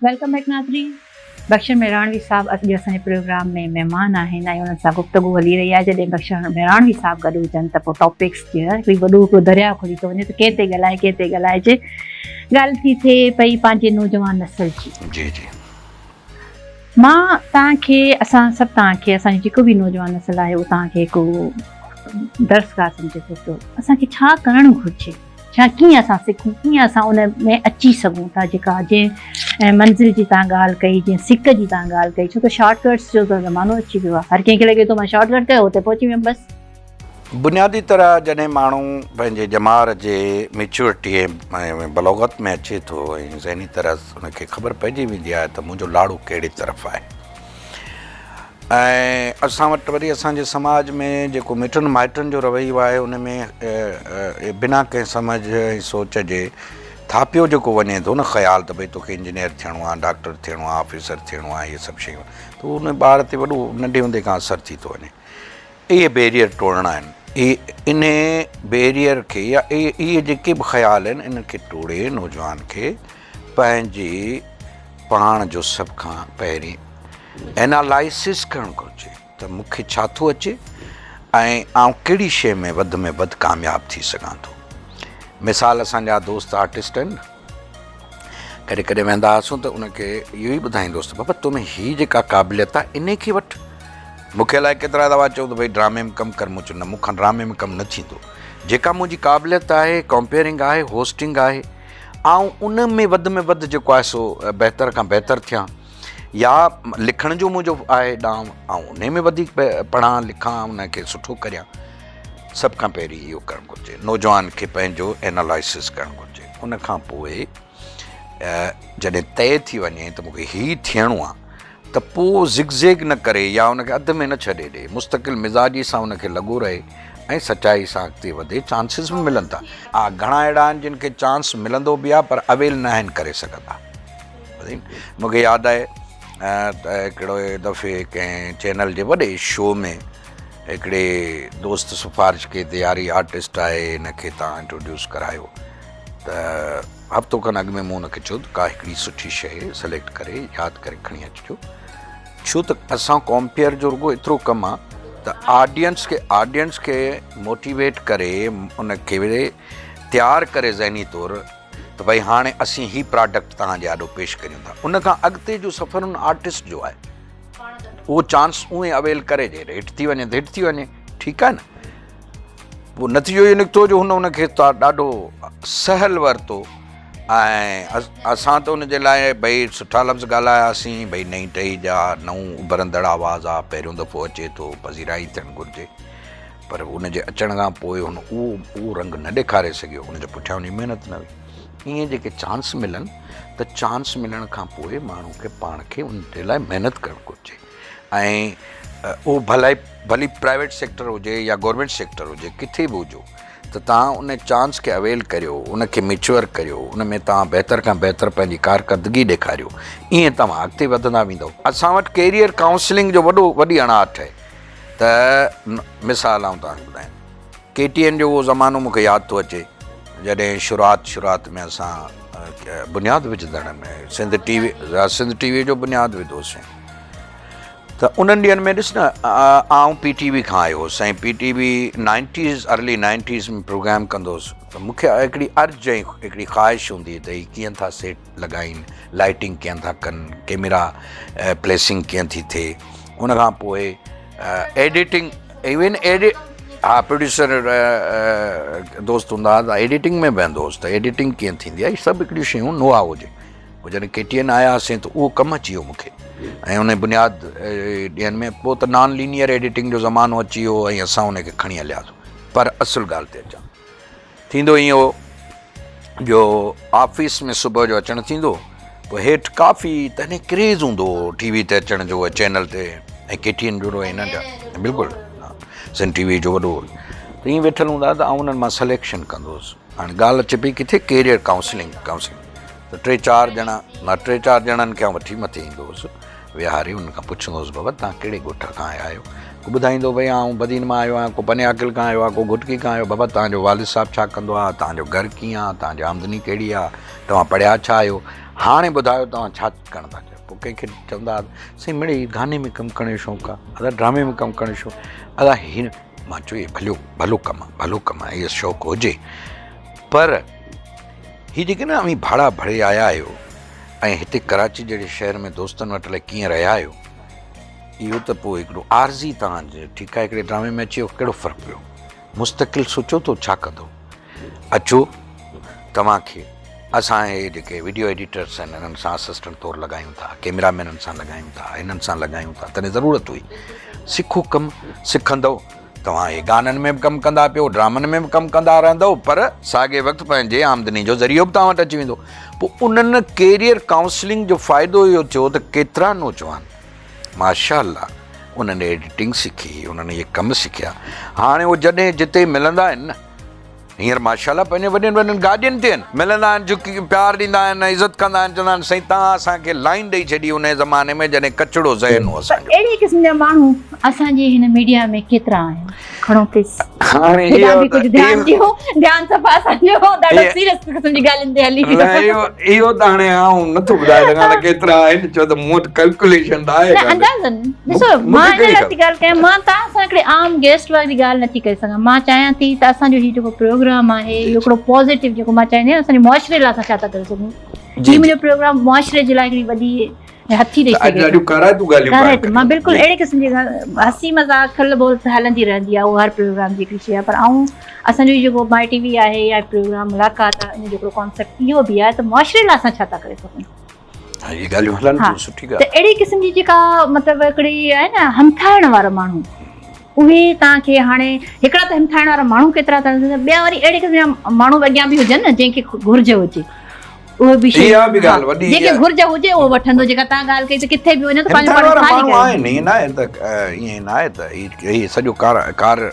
Welcome back ناظرين بخشڻ ميراڻوي صاحب اڄ اسان جي پروگرام ۾ مهمان آهن ۽ انهن سان گفتگو هلي رهي آهي. جڏهن بخشڻ ميراڻوي صاحب گڏ هجن ته پوء ٽاپڪس جي هڪڙي وڏو هڪڙو درياء کلي ٿو وڃي ته ڪنهن تي ڳالهائي ڪنهن تي ڳالهائجي. ڳالهه ٿي ٿئي پئي پنهنجي نوجوان نسل جي. جي جي. مان توهان کي اسان سڀ توهان کي اسان جو جيڪو به نوجوان نسل آهي اهو توهان کي هڪ درسگاهه سمجهي ٿو پيو. اسان کي ڇا ڪرڻ گهرجي، ڇا ڪيئن اسان سکون، ڪيئن اسان ان ۾ اچي سگهون ٿا جيڪا جنهن منزل جي توهان ڳالهه ڪئي، جنهن سڪ جي توهان ڳالهه ڪئي، ڇو ته شارٽ ڪٽس جو ته زمانو اچي ويو آهي، هر ڪنهن کي لڳي ٿو مان شارٽ ڪٽ ڪيو اتي پهچي ويم بس. بنيادي طرح جڏهن ماڻهو پنهنجي ڄمار جي ميچورٽي ۽ بلوغت ۾ اچي ٿو ۽ ذهني طرح ان کي خبر پئجي ويندي آهي ته منهنجو لاڙو ڪهڙي طرف آهي ۽ اسان وٽ وري اسان جي سماج ۾ جيڪو مٽن مائٽن جو رويو آهي ان ۾ بنا ڪنهن سمجهه ۽ سوچ جي ٿاپيو جيڪو وڃي ٿو نه خيال ته ڀئي توکي انجنيئر ٿيڻو آهي، ڊاڪٽر ٿيڻو آهي، آفيسر ٿيڻو آهي، اهي سڀ شيون ته ان ٻار تي وڏو ننڍي هوندي کان اثر ٿي ٿو وڃي. اهي بيريئر ٽوڙڻا آهن. اهي انهي بيريئر کي يا اهي جيڪي به خيال آهن انهن کي ٽوڙي نوجوان کي پنهنجي پاڻ جو سڀ کان پهرين اينالائسس ڪرڻ گهرجي ته مون کي ڇا ٿو اچي ۽ آئون ڪهڙي شيء ۾ وڌ ۾ وڌ ڪامياب ٿي سگهان ٿو. مثال اسان جا دوست آرٽسٽ آهن نه ڪڏهن ڪڏهن ويندا هئاسون ته ان کي اهو ئي ٻڌائيندو هوس ته بابا تو ۾ هي جيڪا قابليت آهي انهي کي وٺ. مون کي الائي ڪيترا دفعا چيو ته ڀئي ڊرامي ۾ ڪم ڪر، مون چيو نه مون کان ڊرامي ۾ ڪم نه ٿيندو. جيڪا منهنجي قابليت آهي، ڪمپيئرنگ آهي، هوسٽنگ آهي، آئون ان ۾ وڌ ۾ وڌ جيڪو آهي سو بهتر کان بهتر ٿيان يا لکڻ جو منهنجو آهي ڏانء، آئون انهي ۾ وڌيڪ پڙهان لکان ان کي سٺو ڪريان. سڀ کان پهرين اهو ڪرڻ گهرجي، نوجوان کي پنهنجو اينالائسس ڪرڻ گهرجي. ان کان پوء جڏهن طئي ٿي وڃي ته مون کي هي ٿيڻو آهي ته پوء زگ زيگ نه ڪري يا ان کي اڌ ۾ نه ڇڏي ڏي، مستقل مزاجي سان ان کي لڳو رهي ۽ سچائي سان اڳتي وڌي، چانسز به ملن ٿا. ها گهڻا اهڙا آهن جن کي چانس ملندو به آهي پر اويل ناهن ڪري سگهندا. مون کي ياد آهي ته هڪڙي دفعي ڪنهن چينل جي وڏي شو ۾ هڪڙي دوست سفارش ڪئي ته يار هي آرٽسٽ آهي هن کي توهان انٽروڊيوس ڪرايو ته هفتو کن اڳ ۾ مون هن کي چيو ته ڪا هڪڙي سٺي شيء سليڪٽ ڪري ياد ڪري کڻي اچجو ڇو ته اسان ڪمپيئر جو رڳو ايترو ڪم آ ته آڊينس کي آڊينس کي موٽيويٽ ڪري ان کي تيار ڪري ذهني طور ته ڀئي هاڻي اسين هي پراڊڪٽ توهان جي آڏو پيش ڪريون ٿا ان کان اڳتي جو سفر ان آرٽسٽ جو آهي اهو چانس اونئي اويل ڪري جي هٽ ٿي وڃي ته هٽ ٿي وڃي ٺيڪ آهي نه پوء نتيجو اهو نڪتو جو هن ان کي ڏاڍو سهل ورتو ۽ اسان ته ان جي لاء ڀئي سٺا لفظ ڳالهاياسين ڀئي نئين ٽهي جا نئون اڀرندڙ آواز آ پهريون دفعو اچي ٿو پذيرائي ٿيڻ گهرجي پر ان جي اچڻ کان پوء هن اهو اهو رنگ نه ڏيکاري سگهيو ان جي پٺيان ان جي محنت نه هئي ائين جيڪي چانس ملن ته چانس ملڻ کان پوء ماڻهو کي پاڻ کي ان جي لاء محنت ڪرڻ گهرجي ۽ اهو ڀلائي ڀلي پرائيويٽ سيڪٽر هجي يا گورنمينٽ سيڪٽر هجي ڪٿي به هجو ته توهان ان چانس کي اويل ڪريو ان کي ميچوئر ڪريو ان ۾ توهان بهتر کان بهتر پنهنجي ڪارڪردگي ڏيکاريو ائين توهان اڳتي وڌندا ويندو. اسان وٽ ڪيريئر ڪائونسلنگ جو وڏو وڏي اڻاٺ آهي ته مثال آئون توهان کي ٻڌايان ڪي ٽي اين جو اهو زمانو مون کي ياد ٿو اچي جڏهن شروعات شروعات ۾ اسان بنياد وجهندڙن ۾ Sindh T V Sindh T V جو بنياد وڌوسين ته انهن ڏينهن ۾ ڏس نه آئون پي ٽي وي کان آيو هوس ۽ P T V nineties early nineties ۾ programme ڪندو هوس ته مون کي هڪڙي ارج ۽ هڪڙي خواهش هوندي ته هي ڪيئن ٿا سيٽ لڳائين لائٽنگ ڪيئن ٿا ڪن ڪيمرا پليسنگ ڪيئن ٿي ٿئي ان کان پوء ايڊيٽنگ ايون ايڊي ها پروڊيوسر دوست هوندا هئا ته ايڊيٽنگ ۾ ويهندو هوس ته ايڊيٽنگ ڪيئن ٿيندي آهي سڀ هڪڙيون شيون نو هائو هجي پوء جڏهن ڪي ٽي اين آياسين ته اهو ڪم اچي ويو مونکي ۽ ان بنياد ڏينهن ۾ پوء ته نان لينيئر ايڊيٽنگ جو زمانو اچي ويو ۽ اسان ان کي کڻي هلياسون پر اصل ڳالهه تي اچان ٿيندو ائين هو جو آفيس ۾ صبح جو اچڻ ٿيندو پوء هيٺ ڪافي تڏهن ڪريز هوندو هو ٽي وي تي اچڻ جو چينل تي ۽ ڪي ٽي اين جو هن جا بلڪل سنڌ ٽي وي جو وڏو ته ائين ويٺل هوندا ته آئون انهن مان سليڪشن ڪندو هوس هاڻي ڳالهه اچي پئي ڪٿي ڪيريئر ڪائونسلنگ ڪائونسلنگ ته ٽي چار ڄڻا مان ٽي چار ڄڻن کي آئون وٺي مٿي ايندو هوس ويهاري انهن کان پڇندو هوس بابا توهان ڪهڙي ڳوٺ کان آيا آهيو؟ ڪو ٻڌائيندو ڀئي آئون بدين مان آيو آهيان، ڪو پني عاقل کان آيو آهي، ڪو گهوٽڪي کان آيو، بابا توهان جو والد صاحب ڇا ڪندو آهي، توهان جو گهر ڪيئن آهي، توهان جي آمدني ڪهڙي آهي، توهان پڙهيا ڇا آهيو، هاڻي ٻڌايو توهان ڇا ڪرڻ ٿا چاهيو. پوء ڪنهن کي چوندا ها سائين مڙئي گاني ۾ ڪم ڪرڻ جو شوق آهي، ادا ڊرامي ۾ ڪم ڪرڻ جو شوق، ادا هي مان چيو هي ڀليو ڀلو ڪم آهي، ڀلو ڪم آهي، اهو شوق هجي پر هي جيڪي نه اوهين ڀاڙا ڀري آيا آهيو ۽ هتي ڪراچي جهڙي شهر ۾ دوستن وٽ الائي ڪيئن رهيا آهيو، اهو ته پوء هڪڙو عارضي توهان جي ٺيڪ آهي هڪڙي ڊرامي ۾ اچي ويو ڪهڙو فرق پيو مستقل سوچو ٿو ڇا ڪندو اچو توهان کي اسان هي جيڪي وڊيو ايڊيٽرس آهن انهن سان اسسٽنٽ طور لڳايون ٿا ڪيمرا مينن سان لڳايون ٿا هنن سان لڳايون ٿا تڏهن ضرورت هئي سکو ڪم سکندو توهان هي گانن ۾ به ڪم ڪندا پيو، ڊرامن ۾ به ڪم ڪندا رهندؤ پر ساڳئي وقت پنهنجي آمدني جو ذريعو به توهان وٽ اچي ويندو. پوء انهن ڪيريئر ڪائونسلنگ جو فائدو اهو ٿيو ته ڪيترا نوجوان ماشاء الله انهن ايڊيٽنگ سکي، انهن اهي ڪم سکيا، هاڻي اهي جڏهن جتي ملندا آهن نه هينئر ماشاء الله پنهنجي وڏين وڏين گاڏين تي آهن، ملندا آهن جهڪي پيار ڏيندا آهن، عزت ڪندا آهن، چوندا آهن سائين توهان اسان کي لائين ڏئي ڇڏي انهي زماني ۾ جڏهن ڪچڙو ذهن هو اسان جو. پر اهڙي قسم جا ماڻهو اسان جي هن ميڊيا ۾ ڪيترا آهن؟ کڻو پليز هاڻي هيڏانهن به ڪجهه ڌيان ڏيو، ڌيان صفا اسان جو ڏاڍو سيريس قسم جي ڳالهين تي هلي ويو. نه اهو اهو ته هاڻي آئون نٿو ٻڌائي سگهان ته ڪيترا آهن ڇو ته مون وٽ ڪلڪوليشن ته آهي نه اندازن ڏسو مان ان لاء ٿي ڳالهه ڪيان مان توهان سان هڪڙي عام گيسٽ واري ڳالهه نٿي ڪري سگهان مان چاهيان ٿي ته اسان جو هي جيڪو پروگرام آهي اهو هڪڙو پازيٽو جيڪو مان چاهيندي آهيان اسان جي معاشري لاء اسان ڇا ٿا ڪري سگهون هي منهنجو پروگرام معاشري جي لاء هڪڙي وڏي هٿي ڏئي سگهي ڏاڍيون ڪارائتيون ڳالهيون ڪارائتيون مان بلڪل اهڙي قسم جي هسي مذاق کل ٻول ته هلندي رهندي آهي اهو هر پروگرام جي هڪڙي شي آهي پر آئون اسان جو جيڪو مائي ٽي وي آهي يا پروگرام ملاقات آهي ان جو هڪڙو ڪانسيپٽ اهو به آهي ته معاشري لاء اسان ڇا ٿا ڪري سگهون اهي ڳالهيون هلن ٿيون سٺي ڳالهه ته اهڙي قسم جي جيڪا مطلب هڪڙي آهي نه همٿائڻ وارا ماڻهو اهي توهان کي هاڻي هڪڙا ته همٿائڻ وارا ماڻهو ڪيترا ٿا ٻيا وري اهڙي قسم جا ماڻهو به اڳيان به هجن نه جنهن کي گهرج هجي اهو به شيء اها به ڳالهه وڏي جنهن کي گهرج هجي اهو وٺندو جيڪا توهان ڳالهه ڪئي ته ڪٿي به وڃو ته پنهنجو پاڻ خالي ماڻهو آهن ائين نه آهي ته ائين نه آهي ته هي سڄو ڪار ڪار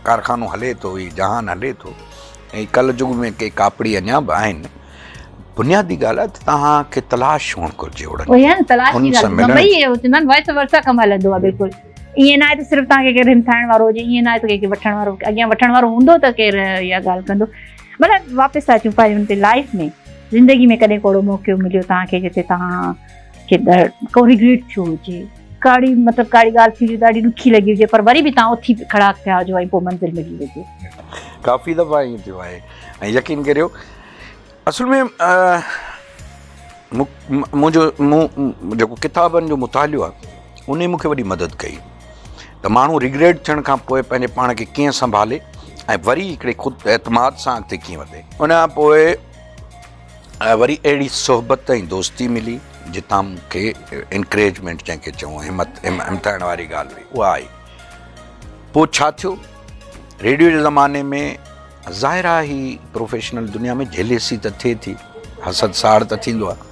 ڪارخانو هلي ٿو هي جهان هلي ٿو ۽ ڪل جڳ ۾ ڪي ڪاپڙي اڃا به آهن بنيادي ڳالهه آهي ته توهان کي تلاش هئڻ گهرجي اهڙن اهي آهن تلاش جي ڳالهه ممبئي اهو چوندا آهن وائس ورسا ڪم هلندو آهي بلڪل ائين نه آهي ته صرف توهان کي ڪير همٿائڻ وارو هجي ائين نه آهي ته ڪنهن کي وٺڻ وارو اڳيان وٺڻ وارو هوندو ته ڪير اها ڳالهه ڪندو مطلب واپس ٿا اچون پنهنجي ان تي لائف ۾ زندگي ۾ ڪڏهن ڪو اهڙو موقعو مليو توهان کي جتي توهان کي ڪو ريگريٽ ٿيو هجي ڪاڙي مطلب ڪاڙي ڳالهه ٿي هجي ڏاڍي ڏکي لڳي هجي پر وري به توهان اٿي کڙا ٿيا هجو ۽ پوء منزل ملي هجي. ڪافي دفعا ائين ٿيو آهي ۽ يقين ڪريو اصل ۾ منهنجو مون جيڪو ڪتابن جو مطالعو آهي ان مون کي وڏي مدد ڪئي ته ماڻهو ريگريٽ ٿيڻ کان پوء پنهنجي پاڻ کي ڪيئن سنڀالي ۽ وري هڪڙي خود اعتماد سان اڳتي ڪيئن وڌي ان کان پوء وري اهڙي صحبت ۽ دوستي ملي جتان مون کي انڪريجمينٽ جنهن کي چئون همت همٿائڻ واري ڳالهه هئي اها آئي پوء ڇا ٿيو ريڊيو جي زماني ۾ ظاهر آهي هي پروفيشنل دنيا ۾ جيليسي ته ٿئي ٿي، حسد ساڙ ته ٿيندو آهي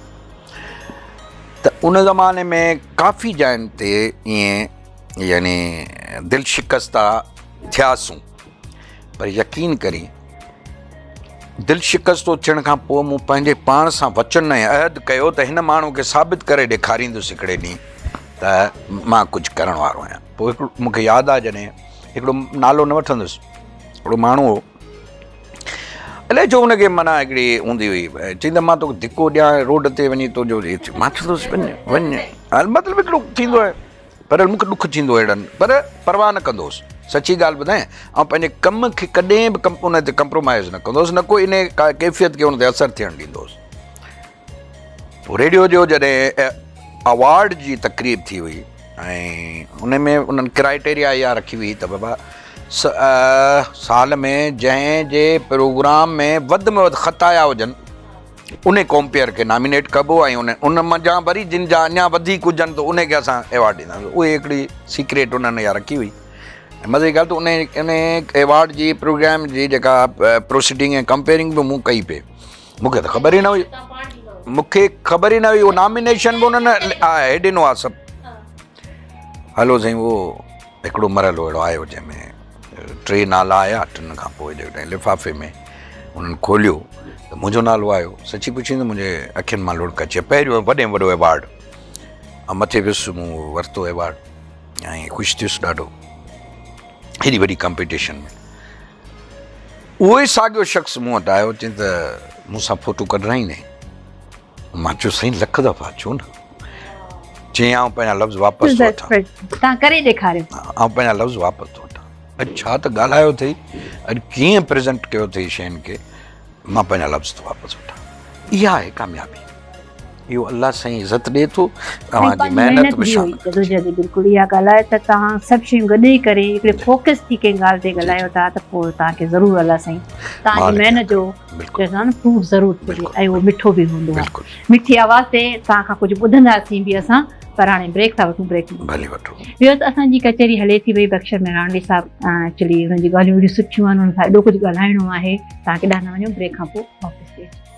ته ان زماني ۾ ڪافي جاين تي ائين يعني دل شڪستا ٿياسون پر يقين ڪرين دل شڪستو ٿيڻ کان پوء مون پنهنجي پاڻ سان وچن ۽ عهد ڪيو ته هن ماڻهو کي ثابت ڪري ڏيکاريندس هڪڙي ڏينهن ته مان ڪجهه ڪرڻ وارو آهيان پوء هڪڙو مون کي ياد آهي جڏهن هڪڙو نالو نه وٺندس هڪڙو ماڻهو هو الائي ڇو ان کي معنيٰ هڪڙي هوندي هئي چئي ته مان توکي ڌڪو ڏيان روڊ تي وڃي تنهنجو مان چوندو هوس وڃ وڃ مطلب هڪڙو ٿيندو آهي پر مون کي ڏک ٿيندو هو اهڙن پر پرواهه نه ڪندو هوس سچي ڳالهه ٻڌايان آئون پنهنجي ڪم کي ڪڏهن به ان تي ڪمپرومائز نه ڪندو هوس نه ڪو ان ڪيفيت کي ان تي اثر ٿيڻ ڏيندو هوس ريڊيو جو جڏهن اوارڊ جي تقريب ٿي هئي ۽ ان ۾ انهن ڪرائيٽيريا اها رکي هئي ته بابا سال ۾ جنهن جي پروگرام ۾ وڌ ۾ وڌ خط آيا هجن ان ڪمپيئر کي نامينيٽ ڪبو ۽ ان ان منجهان وري جن جا اڃا وڌيڪ هجن ته ان کي اسان ايوارڊ ڏينداسين اهي هڪڙي سيڪريٽ انهن اها رکي هئي ۽ مزي جي ڳالهه ته ان ان ايوارڊ جي پروگرام جي جيڪا پروسيڊنگ ۽ ڪمپيئرنگ به مون ڪئي پئي مون کي ته خبر ئي نه هئي مون کي خبر ئي نه هئي اهو نامينيشن به انهن هي ڏنو آهي سڀ هلو سائين اهو هڪڙو مرحلو اهڙو آيو جنهن ۾ ٽي نالا آيا ٽن کان پوء جيڪڏهن لفافي ۾ انهن کوليو ته منهنجو نالو آيو سچي پڇين ته منهنجي اکين مان لڙڪ اچي پهريون وڏي ۾ وڏو ايوارڊ مٿي ويس مون ورتو ايوارڊ ۽ خوش ٿيس ڏاڍو. هيڏي وڏي ڪمپيٽيشن ۾ اهو ئي ساڳيو شخص مون وٽ آيو چئي ته مون سان فوٽو ڪڍرائيندين؟ مان چيو سائين لک دفعا ڇو نه. چيائين آئون پنهنجا لفظ واپس ٿو وٺان. تان ڪري ڏيکاريو. آئون پنهنجا لفظ واپس ٿو وٺان. اڄ ڇا ته ڳالهايو اٿئي، اڄ ڪيئن پريزنٽ ڪيو اٿئي شين کي، مان پنهنجا لفظ ٿو واپس وٺان. اها آهي ڪاميابي. اهو الله سائين عزت ڏئي ٿو، توهان جي محنت به شامل ٿي. جدوجهد بلڪل اها ڳالهه آهي ته توهان سڀ شيون گڏ ئي ڪري هڪڙي فوڪس ٿي ڪنهن ڳالهه تي ڳالهايو ٿا ته پوء توهان کي ضرور الله سائين توهان جي محنت جو چئندا آهن فروٽ ضرور ٿئي ۽ اهو مٺو به هوندو آهي. مٺي آواز تي توهان کان ڪجهه ٻڌنداسين به اسان پر هاڻي بريڪ ٿا وٺون بريڪ ڀلي وٺو. ويورس اسان جي ڪچهري هلي ٿي وئي بخشر مهراڻوي صاحب ايڪچولي انهن جون ڳالهيون ايڏيون سٺيون آهن انهن سان ايڏو ڪجهه ڳالهائڻو آهي توهان ڪيڏانهن نه وڃو بريڪ کان پوء واپس ٿي اچون.